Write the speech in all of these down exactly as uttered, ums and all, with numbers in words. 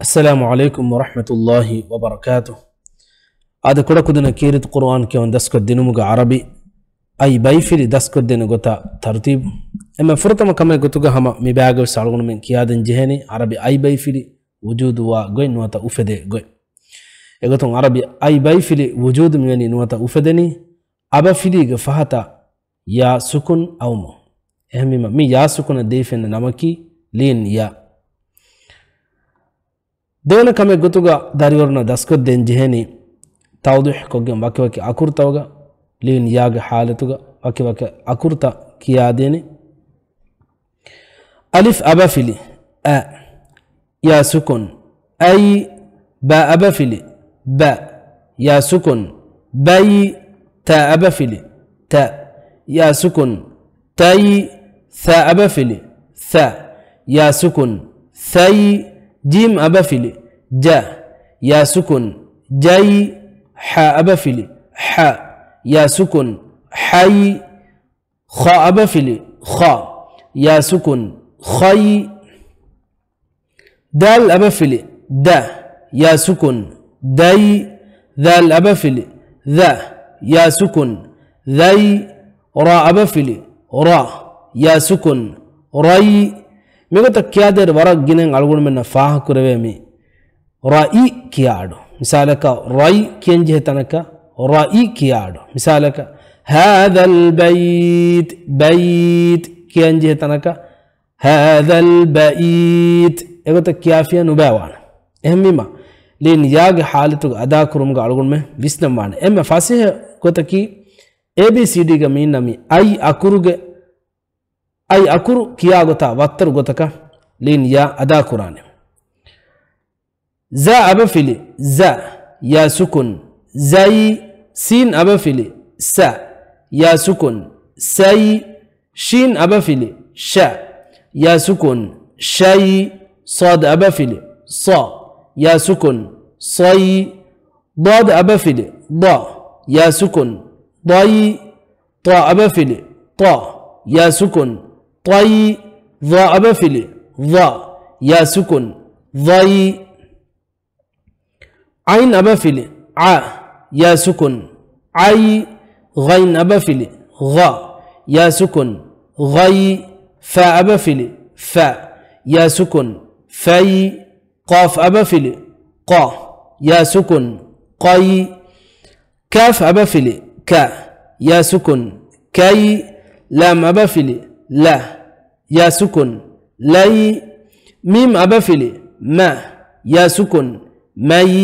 އައްސަލާމު ޢަލައިކުމް ވަރަޙްމަތުﷲި ވަބަރަކާތު. އާދެ، ކުޑަކުދިންނަށް ކީރިތި ޤުރުއާން ކިޔަވަން ދަސްކޮށްދިނުމުގެ ޢަރަބި އައި ބައިފިލި ދަސްކޮށްދޭނެ ގޮތާ ތަރުތީބު. އެންމެ ފުރަތަމަ ކަމެއް ގޮތުގަ ހަމަ މި ބައިގަވެސް އަޅުގަނޑުމެން ކިޔާދޭން ޖެހޭނީ ޢަރަބި އައި ބައިފިލި ވުޖޫދުވާ ގޮތް ނުވަތަ އުފެދޭ ގޮތް. އެގޮތުން ޢަރަބި އައި ބައިފިލި ވުޖޫދު މިވަނީ ނުވަތަ އުފެދެނީ އަބަފިލީގެ ފަހަތަށް ޔާ ސުކުން އައުމުން. އެހެންވީމަ، މި ޔާ ސުކުނަށް ދެވިފައިވާ ނަމަކީ ލީން ޔާ. ދެވަނަ ކަމެއް ގޮތުގަ ދަރިވަރުންނަށް ދަސްކޮށްދޭން ޖެހޭނީ ތައުޟީޙް ކޮށްގެން ވަކިވަކި އަކުރުތަކުގަ ލީން ޔާގެ ޙާލަތުގަ ވަކިވަކި އަކުރުތައް ކިޔާދޭނެ. އަލިފް އަބަފިލި އަ، ޔާ ސުކުން އައި. ބާ އަބަފިލި ބަ، ޔާ ސުކުން ބައި. ތާ އަބަފިލި ތަ، ޔާ ސުކުން ތައި. ޘާ އަބަފިލި ޘަ، ޔާ ސުކުން ޘައި. ޖީމް އަބަފިލި ޖަ، ޔާ ސުކުން ޖައި. ޙާ އަބަފިލި ޙަ، ޔާ ސުކުން ޙައި. ޚާ އަބަފިލި ޚަ، ޔާ ސުކުން ޚައި. ދާލް އަބަފިލި ދަ، ޔާ ސުކުން ދައި. ޛާލް އަބަފިލި ޛަ، ޔާ ސުކުން ޛައި. ރާ އަބަފިލި ރަ، ޔާ ސުކުން ރައި. މިގޮތަށް ކިޔާދޭއިރު ވަރަށް ގިނައިން އަޅުގަނޑުމެންނަށް ފާހަގަކުރެވޭ މި ރައި ކިޔާ އަޑު. މިސާލަކަށް ރައި ކިޔަންޖެހޭ ތަނަކަށް ރައި ކިޔާ އަޑު. މިސާލަކަށް ހާޛަލް ބައިތް، ބައިތް ކިޔަންޖެހޭ ތަނަކަށް ހާޛަލް ބައިތް. އެގޮތަށް ކިޔާފިއްޔާ ނުބައިވާނެ. އެހެންވީމަ، ލީން ޔާގެ ޙާލަތުގަ އަދާކުރުމުގަ އަޅުގަނޑުމެން ވިސްނަންވާނެ. އެންމެ ފަސޭހަ ގޮތަކީ، އޭ ބީ ސީ ޑީގަ މީންނަ މި އައި އަކުރުގެ، އައި އަކުރު ކިޔާ ގޮތާ ވައްތަރު ގޮތަކަށް ލީން ޔާ އަދާކުރާނެ. ޒާ އަބަފިލި ޒަ، ޔާ ސުކުން ޒައި. ސީން އަބަފިލި ސަ، ޔާ ސުކުން ސައި. ޝީން އަބަފިލި ޝަ، ޔާ ސުކުން ޝައި. ޞާދް އަބަފިލި ޞަ، ޔާ ސުކުން ޞައި. ޟާދް އަބަފިލި ޟަ، ޔާ ސުކުން ޟައި. ޠާ އަބަފިލި ޠަ، ޔާ ސުކުން ޠައި. ޡާ އަބަފިލި ޡަ، ޔާ ސުކުން ޡައި. ޢައިން އަބަފިލި ޢަ، ޔާ ސުކުން ޢައި. ޣައިން އަބަފިލި ޣަ، ޔާ ސުކުން ޣައި. ފާ އަބަފިލި ފަ، ޔާ ސުކުން ފައި. ޤާފް އަބަފިލި ޤަ، ޔާ ސުކުން ޤައި. ކާފް އަބަފިލި ކަ، ޔާ ސުކުން ކައި. ލާމް އަބަފިލި ލަ، ޔާ ސުކުން ލައި. މީމް އަބަފިލި މަ، ޔާ ސުކުން މައި.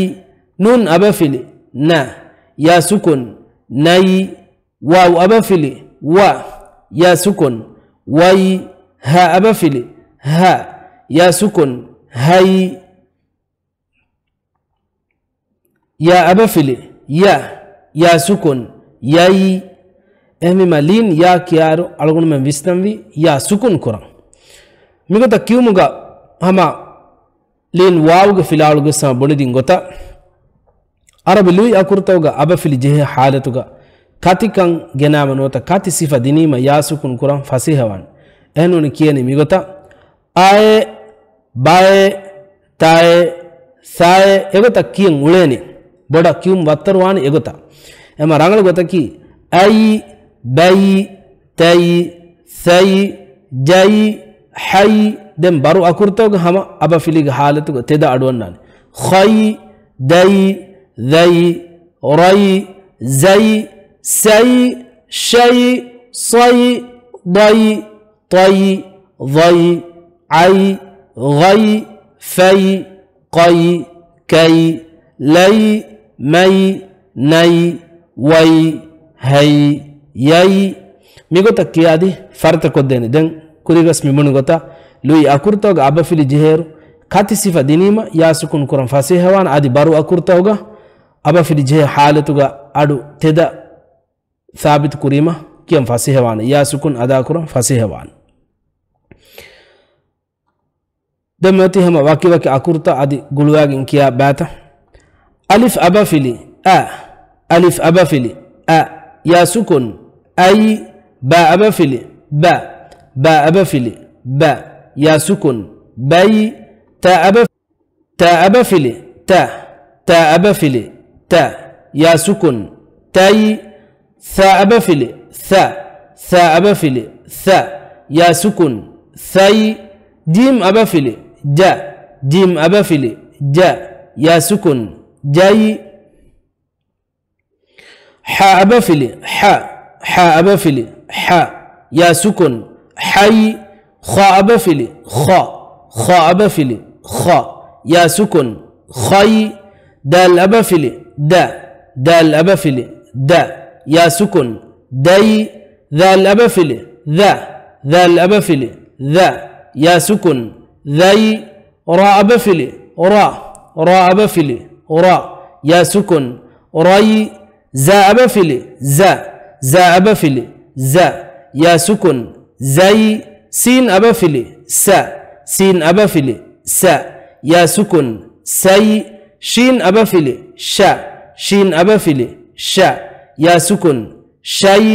ނޫން އަބަފިލި ނަ، ޔާ ސުކުން ނައި. ވާވް އަބަފިލި ވަ، ޔާ ސުކުން ވައި. ހާ އަބަފިލި ހަ، ޔާ ސުކުން ހައި. ޔާ އަބަފިލި ޔަ، ޔާ ސުކުން ޔައި. އެހެންވީމަ، ލީން ޔާ ކިޔާއިރު އަޅުގަނޑުމެން ވިސްނަންވީ ޔާ ސުކުން ކުރަން. މިގޮތަށް ކިޔުމުގަ ހަމަ ލީން ވާވުގެ ފިލާވަޅުގެ ސަމަ ބުނެދިން ގޮތަށް، އަރަބި ލުއި އަކުރުތަކުގަ އަބަފިލި ޖެހޭ ޙާލަތުގަ ކަތިކަން ގެނައިމަ ނުވަތަ ކަތި ސިފަ ދިނީމަ ޔާ ސުކުން ކުރަން ފަސޭހަވާނެ. އެހެންނޫނީ ކިޔަނީ މިގޮތަށް، އައެ، ބައެ، ތައެ، ސައެ، އެގޮތަށް ކިޔަން އުޅޭނީ. ބޮޑަށް ކިޔުން ވައްތަރު ވާނީ އެގޮތަށް. އެމަ ރަނގަޅު ގޮތަކީ، އައި، ބައި، ތައި، ސައި، ޖައި، ހައި. ދެން ބަރު އަކުރުތަކުގެ ހަމަ އަބަފިލީގެ ޙާލަތުގަ ތެދަށް އަޑުއަންނާނެ. ޚައި، ދައި، ޛައި، ރައި، ޒައި، ސައި، ޝައި، ޞައި، ޟައި، ޠައި، ޟައި، ޢައި، ޣައި، ފައި، ޤައި، ކައި، ލައި، މައި، ނައި، ވައި، ހައި، ޔައި. މިގޮތަށް ކިޔާދީ ފަރިތަކޮށްދޭނެ. ދެން ކުރިގަސް މިބުނި ގޮތަށް ލުއި އަކުރުތަކުގަ އަބަފިލި ޖެހޭއިރު ކަތި ސިފަ ދިނީމަ ޔާ ސުކުން ކުރަން ފަސޭހަވާނެ. އަދި ބަރު އަކުރުތަކުގަ އަބަފިލި ޖެހޭ ޙާލަތުގަ އަޑު ތެދަށް ސާބިތު ކުރީމަ ކިޔަން ފަސޭހަވާނެ. ޔާ ސުކުން އަދާކުރަން ފަސޭހަވާނެ. ދެން މިއޮތީ ހަމަ ވަކިވަކި އަކުރުތައް އަދި ގުޅުވާގެން ކިޔާ ބައިތައް. އަލިފް އަބަފިލި އަ، އަލިފް އަބަފިލި އަ، ޔާ ސުކުން އައި. ބާ އަބަފިލި ބަ، ބާ އަބަފިލި ބަ، ޔާ ސުކުން ބައި. ތާ އަބަ ތާ އަބަފިލި ތަ، ތާ އަބަފިލި ތަ، ޔާ ސުކުން، ތައި. ޘާ އަބަފިލި ޘަ، ޘާ އަބަފިލި ޘަ، ޔާ ސުކުން، ޘައި. ޖީމް އަބަފިލި ޖަ، ޖީމް އަބަފިލި ޖަ، ޔާ ސުކުން، ޖައި. ޙާ އަބަފިލި ޙަ، ޙާ އަބަފިލި ޙަ، ޔާ ސުކުން، ޙައި. ޚާ އަބަފިލި ޚަ، ޚާ އަބަފިލި ޚަ، ޔާ ސުކުން، ޚައި. ދާލް އަބަފިލި ދަ، ދާލް އަބަފިލި ދަ، ޔާ ސުކުން، ދައި. ޛާލް އަބަފިލި ޛަ، ޛާލް އަބަފިލި ޛަ، ޔާ ސުކުން، ޛައި. ރާ އަބަފިލި ރަ، ރާ އަބަފިލި ރަ، ޔާ ސުކުން، ރައި. ޒާ އަބަފިލި ޒަ، ޒާ އަބަފިލި ޒަ، ޔާ ސުކުން، ޒައި. ސީން އަބަފިލި ސަ، ސީން އަބަފިލި ސަ، ޔާ ސުކުން، ސައި. ޝީން އަބަފިލި ޝަ، ޝީން އަބަފިލި ޝަ، ޔާ ސުކުން، ޝައި.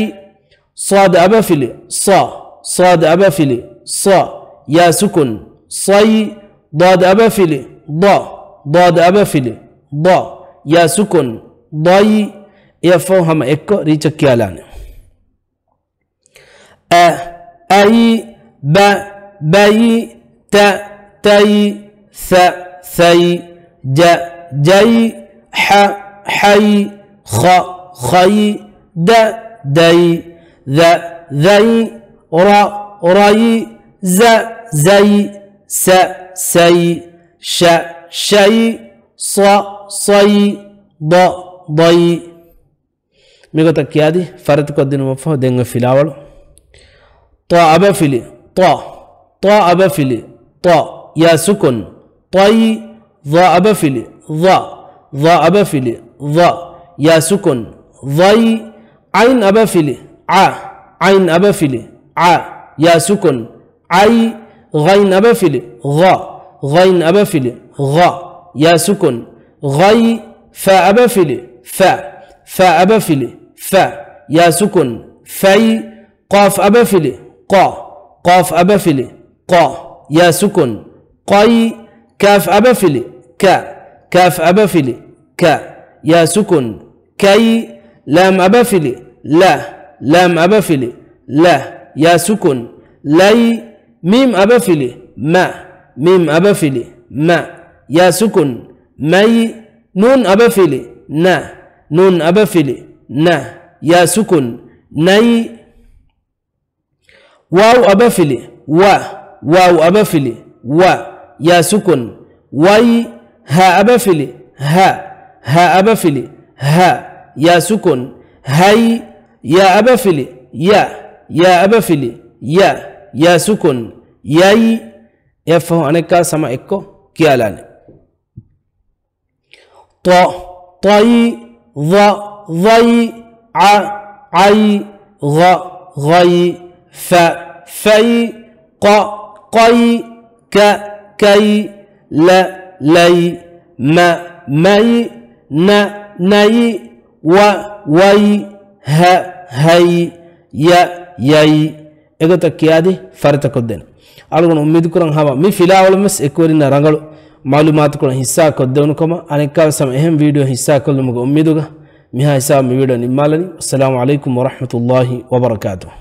ޞާދު އަބަފިލި ޞަ، ޞާދު އަބަފިލި ޞަ، ޔާ ސުކުން، ޞައި. ޟާދު އަބަފިލި ޟަ، ޟާދު އަބަފިލި ޟަ، ޔާ ސުކުން، ޟައި. އެއަށްފަހު ހަމަ އެއްކޮށް ރީޗަށް ކިޔާލާނެ. އަ، އައި، ބަ، ބައި، ތަ، ތައި، ޘަ، ޘައި، ޖަ، ޖައި، ޙަ، ޙައި، ޚަ، ޚައި، ދަ، ދައި، ޛަ، ޛައި، ރަ، ރައި، ޒަ، ޒައި، ސަ، ސައި، ޝަ، ޝައި، ޞަ، ޞައި، ޟަ، ޟައި. މިގޮތަށް ކިޔާދީ ފަރިތަކޮށްދިނުމަށްފަހު ދެން އޮތް ފިލާވަޅު. ޠާ އަބަފިލި ޠަ، ޠާ އަބަފިލި ޠަ، ޔާ ސުކުން، ޠައި. ޡާ އަބަފިލި ޡަ، ޡާ އަބަފިލި ޡަ، ޔާ ސުކުން، ޡައި. ޢައިން އަބަފިލި ޢަ، ޢައިން އަބަފިލި ޢަ، ޔާ ސުކުން، ޢައި. ޣައިން އަބަފިލި ޣަ، ޣައިން އަބަފިލި ޣަ، ޔާ ސުކުން، ޣައި. ފާ އަބަފިލި ފަ، ފާ އަބަފިލި ފަ، ޔާ ސުކުން، ފައި. ޤާފް އަބަފިލި ޤަ، ޤާފް އަބަފިލި ޤަ، ޔާ ސުކުން، ޤައި. ކާފް އަބަފިލި ކަ، ކާފް އަބަފިލި ކަ، ޔާ ސުކުން، ކައި. ލާމް އަބަފިލި ލަ، ލާމް އަބަފިލި ލަ، ޔާ ސުކުން، ލައި. މީމް އަބަފިލި މަ، މީމް އަބަފިލި މަ، ޔާ ސުކުން، މައި. ނޫން އަބަފިލި ނަ، ނޫން އަބަފިލި ނަ، ޔާ ސުކުން، ނައި. ވާވް އަބަފިލި ވަ، ވާވް އަބަފިލި ވަ، ޔާ ސުކުން، ވައި. ހާ އަބަފިލި ހަ، ހާ އަބަފިލި ހަ، ޔާ ސުކުން، ހައި. ޔާ އަބަފިލި ޔަ، ޔާ އަބަފިލި ޔަ، ޔާ ސުކުން، ޔައި. އެއަށްފަހު އަނެއްކާވެސް ހަމަ އެއްކޮށް ކިޔާލާނެ. ޠަ، ޠައި، ޡަ، ޡައި، ޢަ، ޢައި، ޣަ، ޣައި، ފަ، ފައި، ޤަ، ޤައި، ކަ، ކައި، ލަ، ލައި، މަ، މައި، ނަ، ނައި، ވަ، ވައި، ހަ، ހައި، ޔަ، ޔައި. އެގޮތަށް ކިޔާދީ ފަރިތަކޮށްދޭނެ. އަޅުގަނޑު އުއްމީދުކުރަން ހަމަ މި ފިލާވަޅުން ވެސް އެކުވެރިންނާ ރަނގަޅު މައުލޫމާތުކޮޅެއް ހިއްސާ ކޮށްދެވުނު ކަމަށް. އަނެއްކާވެސް ހަމަ އެހެން ވީޑިއޯ ހިއްސާ ކޮށްލުމުގެ އުއްމީދުގަ މިހާ ހިސާބު މި ވީޑިއޯ ނިންމާލަނީ. އައްސަލާމު ޢަލައިކުމް ވަރަޙްމަތުﷲި ވަބަރަކާތުހު.